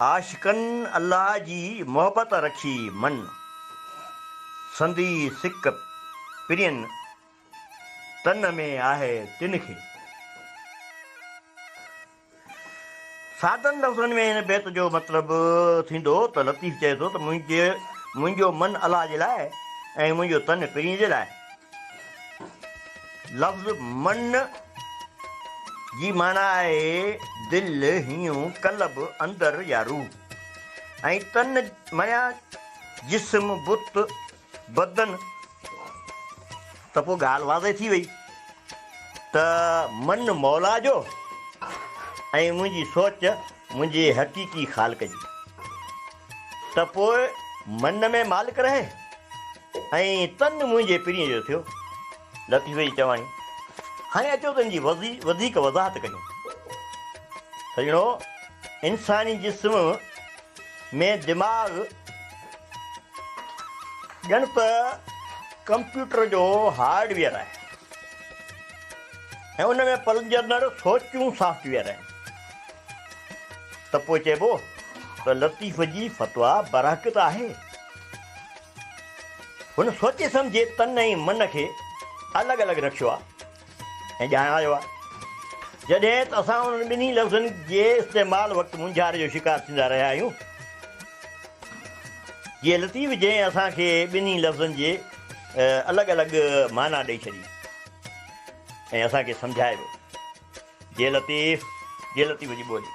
عاشقن الله جي محبت رکي من، سندي سڪ پرين تن ۾ آهي تن کي. سادن لفظن ۾ هن بيت جو مطلب ٿيندو ته لطيف چئي ٿو ته منهنجو من الله جي لاء ۽ منهنجو تن پرين جي لاء. لفظ من جي معنيٰ آهي دل، هينئون، قلب، اندر يا روح ۽ تن معنيٰ جسم، بت، بدن ته پوء ڳالهه واضح ٿي وئي ته من مولا جو ۽ منهنجي سوچ منهنجي حقيقي خالق جي ته پوء من ۾ مالڪ رهي ۽ تن منهنجي پرينء جو ٿيو. لطيف جي چواڻي. هاڻي اچو ته ان جي وڌيڪ وضاحت ڪريون. سڄڻو! انساني جسم ۾ دماغ ڄڻ ته ڪمپيوٽر جو هارڊ ويئر آهي ۽ ان ۾ پلجندڙ سوچون سافٽ ويئر آهن. ته پوء چئبو ته لطيف جي فتويٰ برحق ته آهي. هن سوچي سمجهي تن ۽ من کي الڳ الڳ رکيو آهي ۽ ڄاڻايو آهي. جڏهن ته اسان انهن ٻنهي لفظن جي استعمال وقت مونجهاري جو شڪار ٿيندا رهيا آهيون. جيئن لطيف جنهن اسان کي ٻنهي لفظن جي الڳ الڳ معنيٰ ڏئي ڇڏي ۽ اسان کي سمجهائي ويو. جي لطيف، جي لطيف جي ٻولي.